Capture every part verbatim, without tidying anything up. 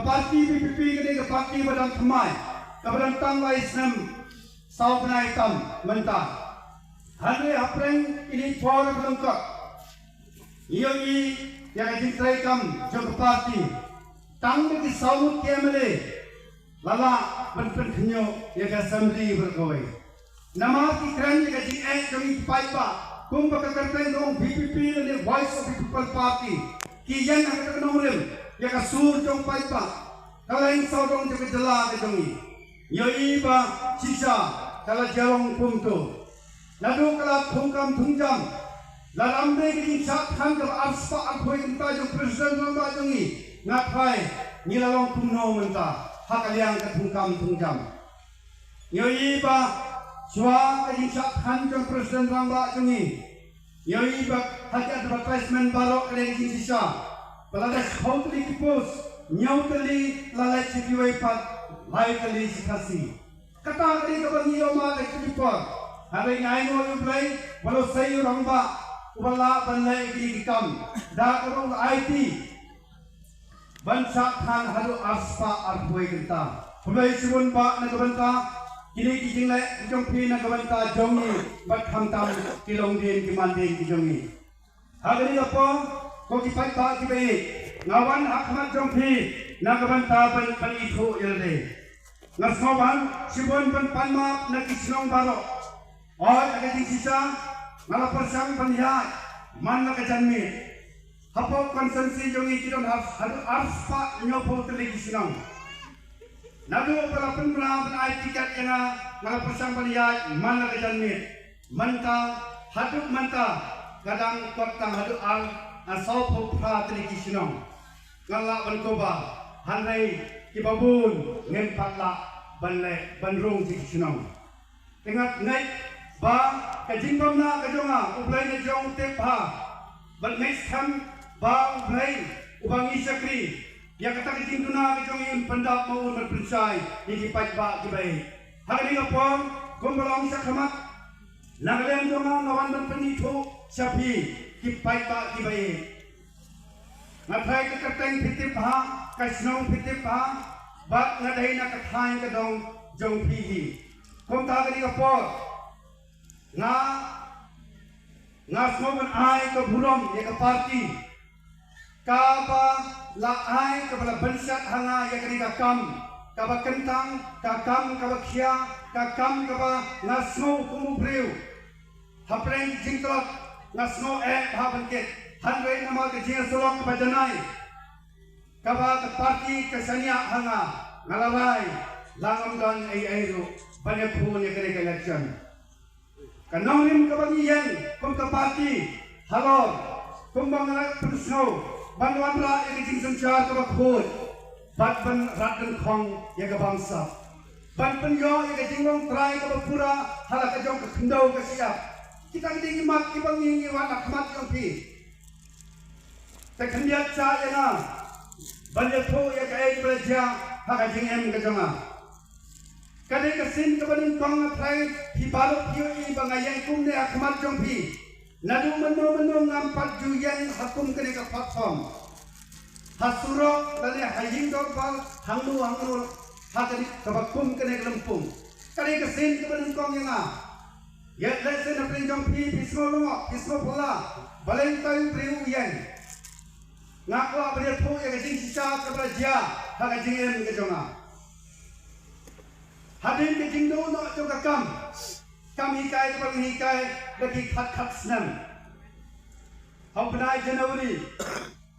Party VPP ka dei ka party ba dang thymmai, kaba dang tang lai snem saw bnai tam mynta. Hynrei hapdeng kine ki por ba lyngkot, ngi ïohi ïa ka jingtrei kam jong ka party. Tang da ki saw ngut ki MLA la lah ban pynkhynñiuh ïa ka assembly baroh kawei. Namar ki kren ïa ka jingeh jong ki paidbah, kumba ka kyrteng ka ong VPP lane Voice of the People Party. Ki ïeng ha kata ka nongrim ïa ka sur jong paidbah, ka leng sawdong jong ka jylla ka jong ngi. Ngi ïohi ba shisha ka la jia long kumto. Naduh ka la thungkam thungjam, la ram dei ka jingshah than kaba arspah arphew kynta jong President rangbah jong ngi. Nga tharai ngi la long kumno mynta ha ka liang ka thungkam thungjam. Ngi ïohi ba shuwa ka jingshah than jong President rangbah jong ngi, ngi ïohi ba ha ki advertisement baroh ka dei ka jingshisha. Ba lada shiphew tylli ki post, hynñiew tylli la leit sha kiwei pat, lai tylli sha Khasi. Kata ka dei kaba ngi ïohmad ha kito ki por. Hynrei nga ainguh ïa U Blei, ba la sei u rangbah uba lah ban leh ïa kine ki kam da ka rung aiti ban shah than haduh arspah arphew kynta. Khublei shibun bah na ka bynta kine ki jingleh jong phi na ka bynta jong ngi bad khamtam ki longdien ki mandien ki jong ngi. Ha kane ka por, ko ki paidbah kiba ïeit, nga wan ha khmat jong phi na ka bynta ban, ban ithuh ïa lade. Nga sngewbha shibun ban pan map na ki shnong baroh. Hooid, ha ka jingshisha nga la pyrshang ban ïaid man la ka janmiet. Hapoh constituency jong ngi ki don ha, haduh arspah hynñiewphew tylli ki shnong. Naduh ba la pynbna ban ai tiket ïa nga, nga la pyrshang ban ïaid man la ka janmiet. Mynta, haduh mynta, ka dang kot tang haduh ar, ah, sawphew phra tylli ki shnong. Nga lah ban cover, hynrei kiba bun ngim pat lah ban leh, ban rung sha ki shnong. Te nga ngeit ba ka jingbymnah ka jong nga, U Blei un tip bha bad ngeit skhem ba U Blei uba ngi shakri, ïa kata ka jingduna ka jong ngi un pyndap, ma un ban pynshai ïa ki paidbah kiba ïeit. Ha kane ka por, kumba long sha khmat, na ka liang jong nga nga wan ban pynithuh sha phi ki paidbah kiba ïeit. Nga tharai ka kyrteng phi tip bha, ka shnong phi tip bha, bad nga dei na ka thaiñ ka dong jong phi hi. Kumta kane ka por, nga, nga sngew ban ai ka burom ïa ka party kaba la ai, kaba la bynshet ha nga ïa kane ka kam kaba kyntang, ka kam kaba khia, ka kam kaba nga sngew kum u briew hapdeng ki jingtlot nga sngew eh bha ban kit, hynrei namar ka jingïasyllok kaba janai kaba ka party ka shaniah ha nga, nga la rai la ngam don ei ei ruh ban ïakhun ïa kane ka election. Ka nongrim kaba ngi ïeng kum ka party halor, kumba nga la pynsngew, ban wanrah ïa ka jingsynshar kaba khuid bad ban rat dyngkhong ïa ka bamsap, ban pynïoh ïa ka jinglong trai kaba pura ha la ka jong ka khyndew ka shyiap. Kita ki dei ki mat kiba ngi, ngi wan ha khmat jong phi. Te khyndiat sha ïa nga ban ïathuh ïa kaei kaba la jia ha ka jingim ka jong nga. Ka dei ka sien kaba nyngkong, nga tharai phi baroh phi ïohi ba nga ïeng kumne ha khmat jong phi. Naduh mynno mynno ngam pat ju ïeng ha kum kane ka platform, ha surok lane ha ïing dorbar, hangno hangno, ha kane kaba kum kane ka lympung. Ka dei ka sien kaba nyngkong ïa nga. Ïa lehse na pdeng jong phi, phi sngew lyngngoh, phi sngew phylla, balei utai u briew u ïeng. Nga kwah ban ïathuh ïa ka jingshisha kaba la jia ha ka jingim ka jong nga. Hadien ka jingduh noh jong ka kam, kam hikai kaba nga hikai da ki khat khat snem, ha u bnai January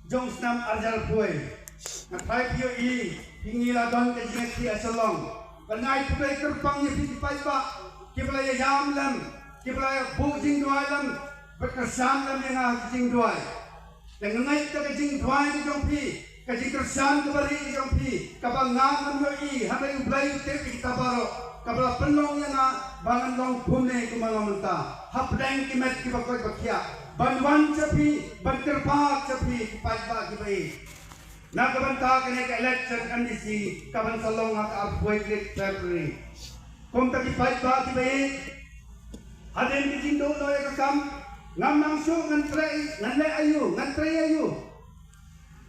jong snem ar hajar arphew, nga tharai phi ïohi, phi, ngi la don ka jingïakhih ha Shillong. Bad nga ai khublei kyrpang ïa phi ki paidbah kiba la ïa ïam lem, kiba la ïa buh jingduwai lem bad kyrshan lem ïa nga ha ki jingduwai. Te nga ngeit ka jingduwai ka jong phi, ka jingkyrshan kaba rieh ka jong phi, kaba nga ngam ïohi, hynrei U Blei u tip ïa kita baroh, kaba la pynlong ïa nga ba ngan long kumne kumba nga long mynta, hapdeng ki met kiba koit ba khiah, ban wan sha phi, ban kyrpad sha phi ki paidbah kiba ïeit, na ka bynta kane ka election MDC kaban sa long ha ka arphew wei tarik February. Kumta ki paidbah kiba ïeit, hadien ka jingduh noh ïa ka kam, ngam nang shuh ngan trei, ngan leh aïu, ngan trei aïu.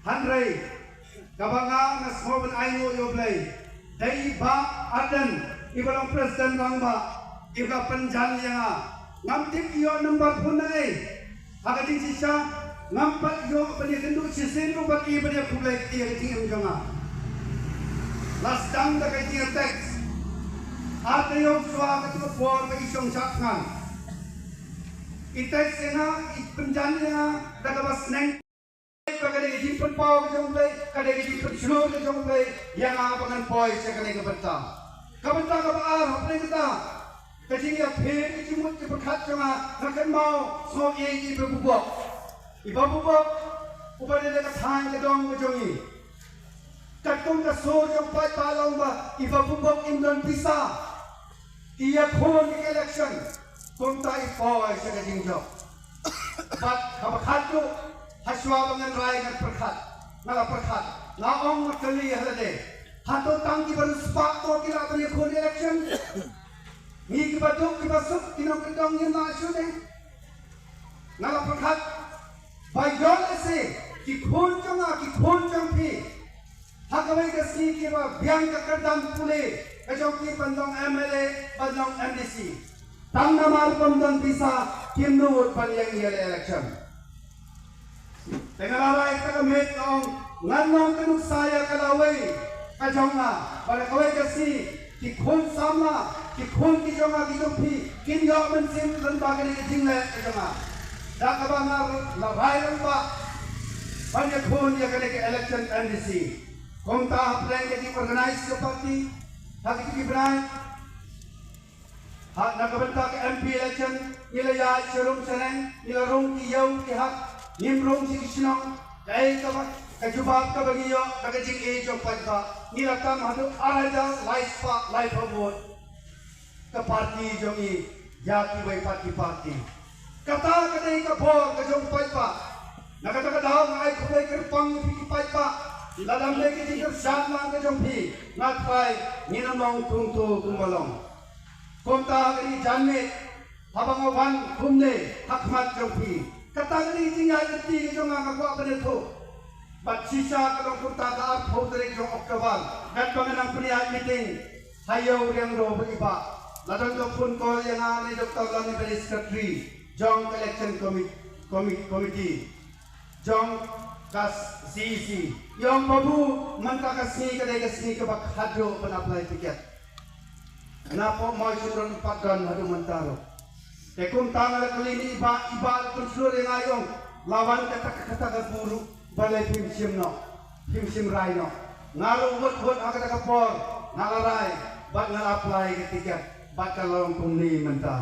Hynrei Kaba nga nga sngewbha ban ai nguh ïa U Blei. Dei i Bah Ardent, iba long president rangbah, iba pynjan ïa nga. Ngam tip ïoh number phone na ei. Ha ka jingshisha, ngam pat ïoh ban ïakynduh shisien ruh bad i ban ïakhublei ïa ka jingim jong nga. La sdang da ka jingtext. Ar taïew shuwa ka por ba i shong shad ngan. I text ïa nga, i pynjan ïa nga, da kaba sneng. Ka dei ka jingpynpaw ka jong U Blei, ka dei ka jingpynshlur ka jong U Blei, ïa nga ba ngan poi sha kane ka bynta. Ka bynta kaba ar, hapdeng kata, ka jingïapher, ka jingmut, ka jingpyrkhat jong nga, nga kynmaw, sngew ïeit ïa i Bah Bubok. I Bah Bubok, uba dei ka thaiñ ka dong ka jong ngi. Katkum ka sur jong paidbah long ba, i Bah Bubok im don pisa. I ïakhun ïa ka election, kumta i poi sha ka jingjop. Bad kaba khatduh, ha shuwa ba ngan rai ngan pyrkhat, nga la pyrkhat, nga ong nga kylli ha lade. Hato tang kiba riewspah ko ki lah ban ïakhun election? Ngi kiba duk kiba suk ki nongkyndong ngim lah shuh ne? Nga la pyrkhat, ba ïoh lehse ki khun jong nga, ki khun jong phi, ha kawei ka sngi kiba biang ka kyrdan pule ka jong ki ban long M L A, ban long M D C. Tang namar bym don pisa, kim nud ban ïeng ïa ka election. Te nga la rai kata ka miet, nga ong, ngan ong ka nuksa ïa ka lawei ka jong nga, ba da kawei ka sngi ki khun samla, ki khun ki jong nga, ki jong phi, kin ïoh mynsiem lyngba kane ka jingleh ka jong nga. Da kaba nga la rai lyngba ban ïakhun ïa kane ka election M D C. Kumta hapdeng ka jingorganize ka party ha kito ki bnai, ha, na ka bynta ka M P election, ngi la ïaid sha rum sha neng, ngi la rung ki ïew ki hat, ngim rung sha ki shnong. Kaei kaba, ka jubab kaba ngi ïoh na ka jingïeit jong paidbah, ngi la tam haduh ar hajar lai spah laiphew vote. Ka party jong ngi ïa kiwei pat ki party. Kata ka dei ka bor ka jong paidbah. Na kata ka daw nga ai khublei kyrpang ïa phi ki paidbah. Lada ym dei ka jingkyrshan lang ka jong phi, nga tharai ngin ym long kumto kumba long. Kumta ha kane ka janmiet, haba nga wan kumne ha khmat jong phi, kata ka dei ka jingïaid lynti ka jong nga, nga kwah ban ïathuh. Bad shisha ka long kumta, ka arphew tarik jong October, katba nga nang pynïaid meeting ha Ïew Riangdo ba i Bah, la don ka phone call ïa nga na i Doctor Lani ba dei secretary jong ka election commi-, commi-, committee jong ka C E C. I ong, Babu, mynta ka sngi ka dei ka sngi kaba khatduh ban apply ticket. Na Pohmoisunrut pat don haduh mynta ruh. Te kumta nga la kylli ïa i Bah, i Bah la pynshlur ïa nga, i ong, la wan kata ka, kata ka bor ruh, balei phim shim noh, phim shim rai noh. Nga ruh wut wut ha kata ka por nga la rai bad nga la apply ka ticket bad ka long kumne mynta.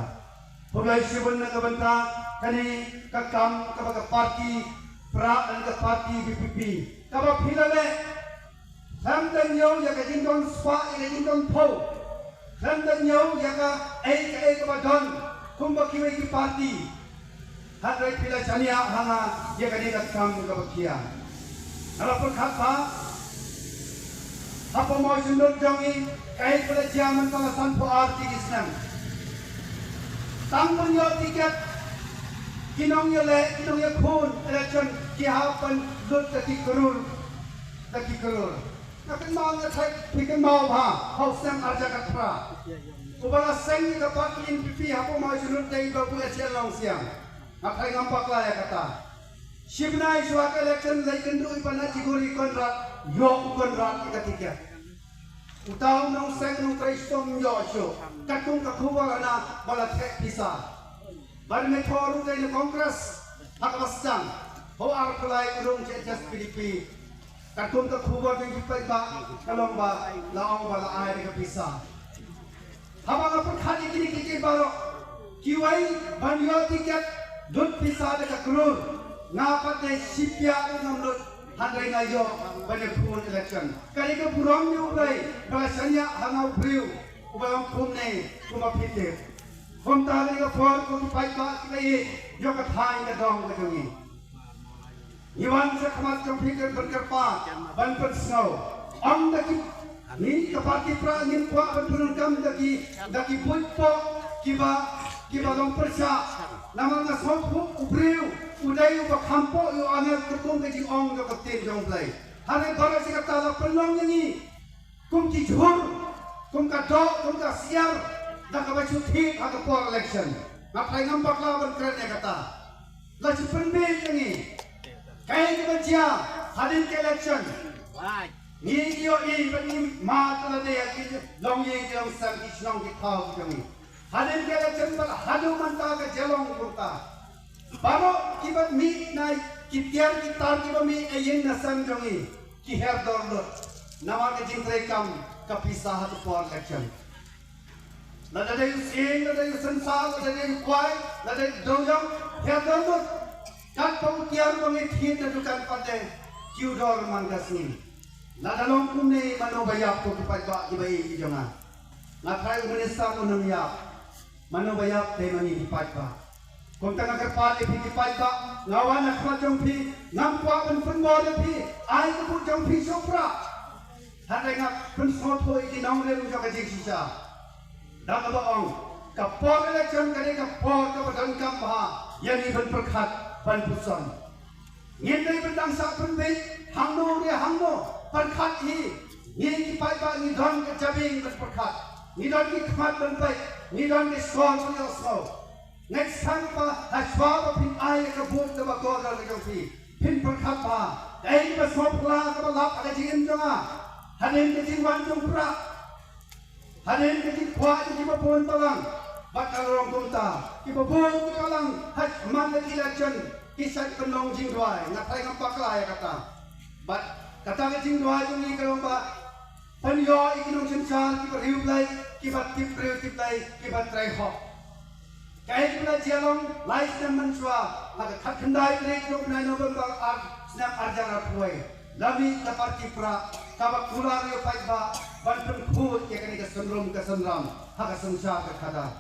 Khublei shibun na ka bynta kane ka kam kaba ka party Prah lane ka party V P P kaba phi la leh. Khlem da ñiew ïa ka jingdon spah, ïa ka jingdon phew. Khlem da ñiew ïa kaei kaei kaba don kumba kiwei ki party. Hynrei phi la shaniah ha nga ïa kane ka kam kaba khia. Nga la pyrkhat ba ha Pohmoisunrut jong ngi, kaei ba la jia mynta la sanphew ar tylli ki snem. Tang ban ïoh ticket, ki nongïaleh, ki nongïakhun election, ki hap ban lut da ki klur, da ki klur. Nga kynmaw, nga tharai phi kynmaw bha, ha u snem ar hajar khatphra, uba la seng ïa ka party N P P ha Pohmoisunrut dei i Babu H L Nongsiang. Nga tharai ngam bakla ïa kata. Shi bnai shuwa ka election la ïakynduh i Bah Najibur Conrad, ïoh u Conrad ïa ka ticket. Uta u nongseng nongtrei shitom ym ïoh shuh. Katkum ka khubor hana ba la theh pisa. Bah Rymmaithaw ruh dei na Congress ha kaba sdang. Hooid, u la ïa rung sha H S P D P. Katkum ka khubor jong ki paidbah ka long ba la ong ba la ai da ka pisa. Haba nga pyrkhat ïa kine kiei kiei baroh, kiwei ban ïoh ticket lut pisa da ka klur. Nga pat de shiphiah ruh ngam lut, hynrei nga ïoh ban ïakhun election. Ka dei ka burom ïa U Blei ba la shaniah ha nga u briew uba long kumne kumba phi tip. Kumta ha kane ka por, ko ki paidbah kiba ïeit, ïa ka thaiñ ka dong ka jong ngi. Ngi wan sha khmat jong phi ban kyrpad, ban pynsngew. Ym da ki, ngi ka party Prah ngim kwah ban pyndonkam da ki, da ki buit poh kiba, kiba long pyrshah. Namar nga sngewthuh u briew u dei uba kham poh ïa u angel, katkum ka jingong jong ka ktien jong U Blei. Hynrei baroh shi katta la pynlong ïa ngi kum ki jhur, kum ka doh, kum ka siar da kaba shu thied ha ka por election. Nga trai ngam bakla ban kren ïa kata. La shu pynbeit ïa ngi. Kaei kaba jia hadien ka election? Ngi ïohi ba ngi mad lade ïa ki longïing ki longsem, ki shnong ki thaw ki jong ngi. Hadien ka election bad haduh mynta ka jia long kumta. Baroh kiba mih na ki tiar ki tar kiba mih ha ïing ha sem jong ngi ki her dor lut. Namar ka jingtrei kam ka pisa ha ka por election. Lada dei u sying, lada dei u synsar, lada dei u kwai, lada dei u dewïong, her dor lut. Katba u tiar ba ngi thied na dukan pat de, kiew dor man ka sngi. Lada long kumne, mano ba ïap? Ko ki paidbah kiba ïeit ki jong nga. Nga trai u minister un ym ïap. Mano ba ïap? Te ma ngi ki paidbah. Kumta nga kyrpad ïa phi ki paidbah, nga wan na khmat jong phi, ngam kwah ban pynbor ïa phi. Ai ka vote jong phi shuh prah. Hynrei nga pynsngewthuh ïa ki nongrim jong ka jingshisha da kaba ong, ka por election ka dei ka por kaba donkam bha ïa ngi ban pyrkhat, ban puson. Ngim dei ban dang shah pynbeit hangno re hangno. Pyrkhat hi. Ngi ki paidbah ngi don ka jabieng ban pyrkhat. Ngi don ki khmat ban peit. Ngi don ki shkor ban ïohsngew. Next time pa, ha shuwa ba phin ai ka vote kaba kordor ka jong phi, phin pyrkhat bha. Kaei kaba sngewphylla kaba lap ha ka jingim jong nga hadien ka jingwan jong u prah. Hadien ka jingkwah jong kiba bun balang. Bad ka long kumta, kiba bun balang ha man la ki election ki shait pynlong jingduwai. Nga trai ngam bakla ïa kata. Bad kata ka jingduwai jong ngi ka long ba pynïoh ïa ki nongsynshar kiba riewblei, kiba tip briew tip Blei, kiba trei hok. Kaei kaba la jia long lai snem mynshuwa, ha ka khatkhyndai tarik jong u bnai November, ar snem arhajar arphew wei, la mih ka party prah kaba kular ïa u paidbah ban pynkhuid ïa kane ka synrum ka synram ha ka synshar ka khadar.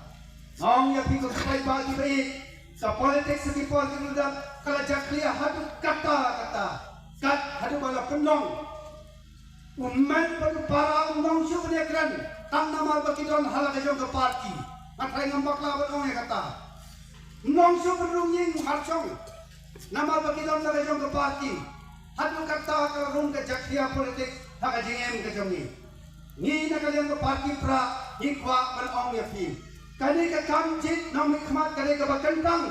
Nga ong ïa phi ko ki paidbah kiba ïeit, ka politics ha ki por ki ba la dep ka la jakhlia haduh katta katta, kat haduh ba la pynlong. U mei bad u para um long shuh ban ïakren tang namar ba ki don ha la ka jong ka party. Nga trai ngam bakla ban ong ïa kata. Um long shuh ban rung ïing mar shong namar ba ki don ha la ka jong ka party. Haduh katta ka la rung ka jakhlia politics ha ka jingim ka jong ngi. Ngi na ka liang ka party prah ngi kwah ban ong ïa phi, kane ka kam jied nongmihkhmat ka dei kaba kyntang.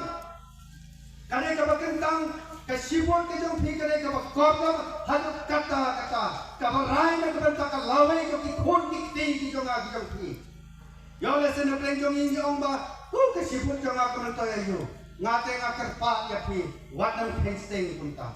Ka dei kaba kyntang, ka shi vote ka jong phi ka dei kaba kordor haduh katta katta, kaba rai na ka bynta ka lawei jong ki khun ki kti ki jong nga ki jong phi. Ïoh lehse na pdeng jong ngi ngi ong ba, u, ka shi vote jong nga ka myntoi aïu. Nga te nga kyrpad ïa phi, wat nang kheiñ sting kumta.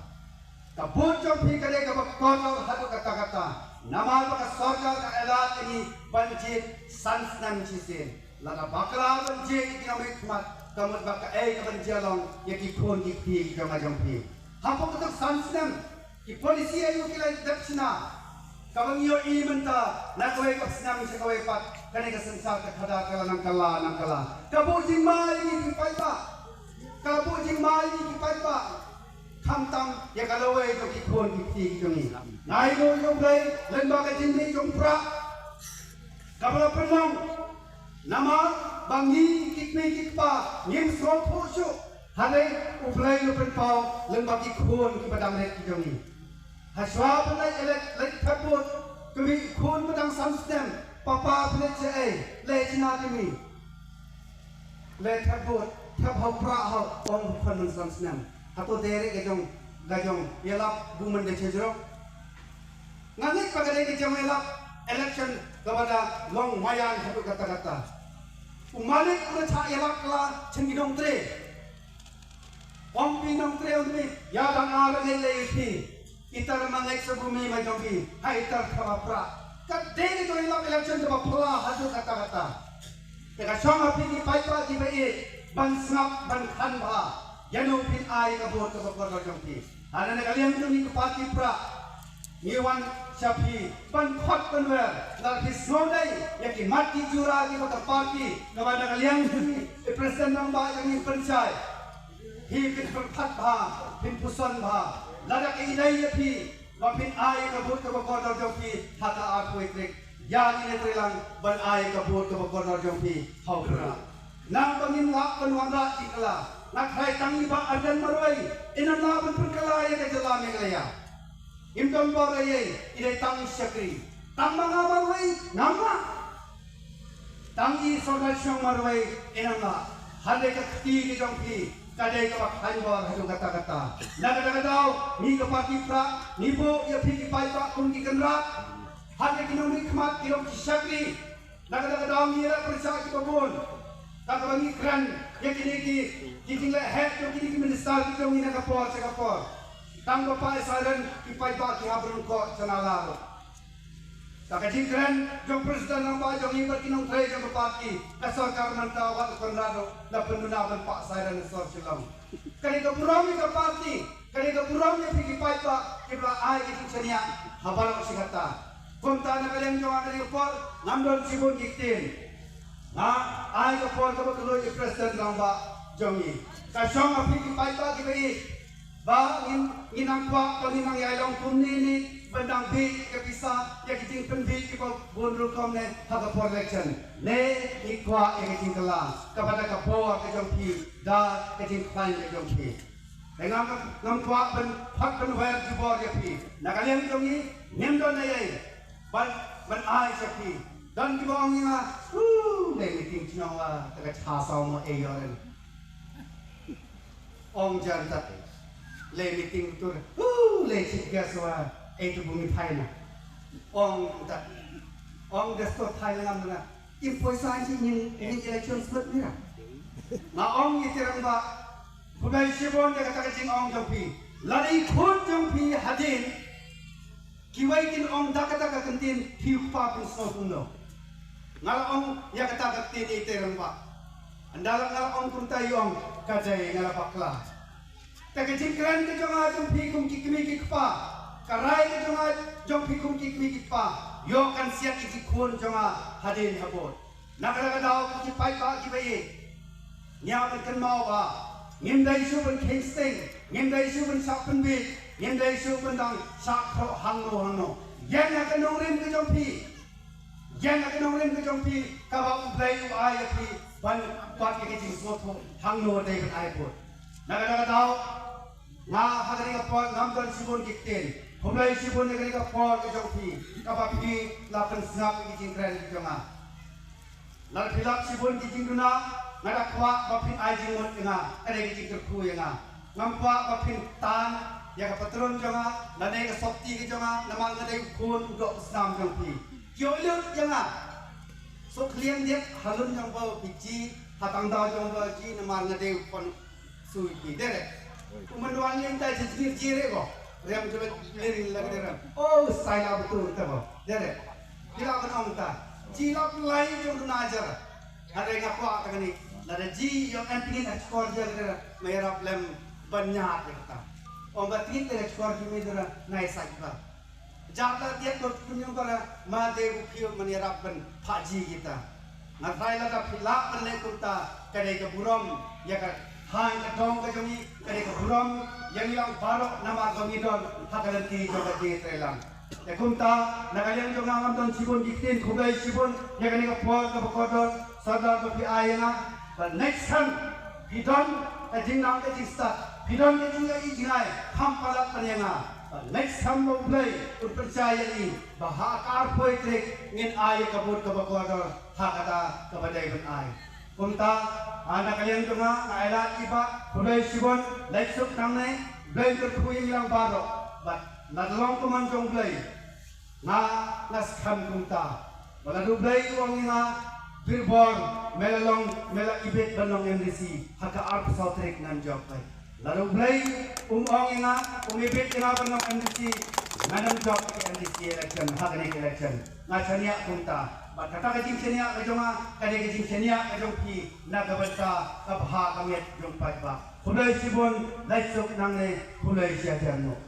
Ka vote jong phi ka dei kaba kordor haduh katta katta. Namar ba ka sorkar ka ailad ïa ngi ban jied san snem shisien. Lada bakla ban jied ïa ki nongmihkhmat, ka mut ba kaei kaban jia long ïa ki khun ki kti ki jong nga jong phi. Hapoh kato san snem, ki policy aïu ki la dep shna? Kaba ngi ïohi mynta, na kawei ka snem sha kawei pat, kane ka synshar ka khadar ka la nang kylla nang kylla. Ka buh jingma ïa ngi ki paidbah. Ka buh jingma ïa ngi ki paidbah. Khamtam ïa ka lawei jong ki khun ki kti ki jong ngi. Nga ai nguh ïa U Blei lyngba ka jingmih jong u prah kaba la pynlong. Namar ba ngi ki kmie ki kpa ngim sngewthuh shuh, hynrei U Blei u pynpaw lyngba ki khun kiba dang rit ki jong ngi. Hashwa ban leit elect, leit thep vote, ka mih khun ba dang san snem, papa phi leit shaei? Leit shna te mih. Leit thep vote, thep ha u prah ha u, ong khun ba dang san snem. Hato dei re ka jong, ka jong ïalap, bun man da sha jrong. Nga ngeit ba ka dei ka jong ïalap election kaba da long maïan haduh katta katta. U malik u la shah ïalap kylla sha ki nongtrei. Ong phi nongtrei, ong phi, ïa dang ar ngeit lei phi. Itar ma ngeit sa bumi ma jong phi, ha itar kaba prah. Ka dei ka jong ïalap election kaba phylla haduh katta katta. Te ka shong ha phi ki paidbah kiba ïeit ban sngap ban khan bha. Ïa nong phin ai ka vote kaba kordor jong phi. Hana na ka liang jong ngi ka party prah, ngi wan sha phi ban khot ban wer, lada phi sngewdei ïa ki mat ki jura kiba ka party, kaba na ka liang jong ngi i president rangbah jong ngi pynshai. Phi phin pyrkhat bha, phin puson bha. Lada ka ïadei ïa phi ba phin ai ka vote kaba kordor jong phi ha ka arphew tarik, ïa ngi ne trei lang ban ai ka vote kaba kordor jong phi ha u prah. Nang ba ngim lah ban wanrah jingkylla, nga khlaiñ tang ïa i Bah Ardent marwei, in ym lah ban pynkylla ïa ka jylla Meghalaya. Ngim don bor ei ei, i dei tang i shakri. Tang ma nga marwei, ngam lah. Tang i sordar shong marwei, i nang lah. Hynrei ka kti ka jong phi ka dei kaba khlaiñ bor haduh katta katta. Na kata ka daw, ngi ka party Prah ngi buh ïa phi ki paidbah kum ki kynrad. Hynrei ki nongmihkhmat ki long ki shakri. Na kata ka daw ngi la pyrshah kiba bun. Kata ba ngi kren ïa kine ki, ki jingleh heh jong kine ki minister ki jong ngi na ka por sha ka por. Tang ba pah ïa siren ki paidbah ki hap rung khoh sha nala ruh. Kata ka jingkren jong President Rangbah jong ngi bad ki nongtrei jong ka party, ka sorkar mynta wat la Conrad ruh la pynduna ban pah siren na sor Shillong. Kane ka burom ïa ka party, kane ka burom ïa phi ki paidbah kiba la ai ka jingshaniah ha baroh shi katta. Kumta na ka liang jong nga kane ka por ngam don shibun ki ktien. Nga ai ka por kaba kylluid ïa President Rangbah jong ngi. Ka shong ha phi ki paidbah kiba ïeit ba ngin, ngin nang kwah ba ngin nang ïai long kumne ne ban dang bih ka pisa ïa ki jingpynbih kiba bun rukom ne ha ka por election. Ne ngi kwah ïa ka jingkylla kaba da ka bor ka jong phi, da ka jingkhlaiñ ka jong phi. Te ngam, ngam kwah ban, pat ban wer jubor ïa phi. Na ka liang jong ngi ngim don ei ei ban, ban ai sha phi. Don kiba ong ïa nga, "Uh, lei meeting chnong la, ta ka cha saw mo ei ïoren." Ong jan tat. Lei meeting tur, "Uh, lei chief guest wa, ei tu bumi thai na." Ong tat. Ong guest to thai la ngam na. Im poisa ji ngin, ngin election slot ni ra. Nga ong ïa te rangbah. Khublei shibun ïa kata ka jingong jong phi. Lada i khun jong phi hadien, kiwei kin ong da kata ka kyntien, phi u kpa pynsngew kumno. Nga la ong ïa kata ka kyntien ïa te rangbah. Ynda la nga la ong kumta i ong, ka dei nga la bakla. Te ka jingkren ka jong nga jong phi kum ki kmie ki kpa, ka rai ka jong nga jong phi kum ki kmie ki kpa, ïoh kan siat ïa ki khun jong nga hadien habud. Na kata ka daw ki paidbah kiba ïeit, ngi ïa ban kynmaw ba ngim dei shuh ban kheiñ sting, ngim dei shuh ban shah pynbeit, ngim dei shuh ban dang shah khroh hangno hangno. Ïeng ha ka nongrim ka jong phi. Ïeng ha ka nongrim ka jong phi kaba U Blei u ai ïa phi ban bat ïa ka jingsngewthuh hangno dei ban ai bud. Na kata ka daw nga ha kane ka por ngam don shibun ki ktien. Khublei shibun ïa kane ka por ka jong phi kaba phi la pynsngap ïa ki jingkren ki jong nga. Lada phi lap shibun ki jingduna, nga da kwah ba phin ai jingmut ïa nga, ka dei ka jingkyrkhu ïa nga. Ngam kwah ba phin tan ïa ka patron jong nga lane ka sopti ka jong nga namar nga dei u khun u doh u snam jong phi. Ki ïoh lut ïa nga. Sok liang diak ha lun jong ba phi ji, ha tang daw jong ba ji namar nga dei u khun sui phi dere. U man wan liang tai ji ji re ko. Rem jong liang la dere. Oh, sai la betul ta ba dere. Ki la ban ong ta. Ji la lai jong duna jar. Hynrei nga kwah ta kane. Lada ji ïoh em pynït ha shkor jar dere, ma ïarap lem ban ñiad ïa kata. Ong ba pynït ha shkor ji me dere, nai sait ba. Jar la diat ba pynïong ba ma dei u phiu man ïarap ban phah ji kita. Nga trai lada phi lah ban leh kumta, ka dei ka burom ïa ka thaiñ ka dong ka jong ngi, ka dei ka burom ïa ngi lang baroh namar ba ngi don ha ka lynti jong ka jingïatreilang. Te kumta, na ka liang jong nga ngam don shibun ki ktien, khublei shibun ïa kane ka por kaba kordor Sordar ba phi ai ïa nga. But next time phi don ka jingnang ka jingstad, phi don ka jingïohi jngai, kham palat ban ïa nga. But next time ba U Blei un pynshai ïa ngi ba ha ka arphew tarik ngin ai ïa ka vote kaba kordor ha kata kaba dei ban ai. Kumta, ha na ka liang jong nga, nga ai lad ïa phi ba khublei shibun, leit suk nangne, Blei un kyrkhu ïa ngi lang baroh. But lada long kumne jong U Blei, nga, nga skhem kumta ba lada U Blei u ong ïa nga, Birbor, me la long, me la ibit ban long M D C ha ka arphew saw tarik ngan jop. Lada U Blei um ong ïa nga, um ibit ïa nga ban long M D C, ngan ym jop ka M D C election ha kane ka election. Nga shaniah kumta. Bad kata ka jingshaniah ka jong nga ka dei ka jingshaniah ka jong phi na ka bynta ka bha ka miat jong paidbah. Khublei shibun, leit suk nangne, khublei shihajar nguh.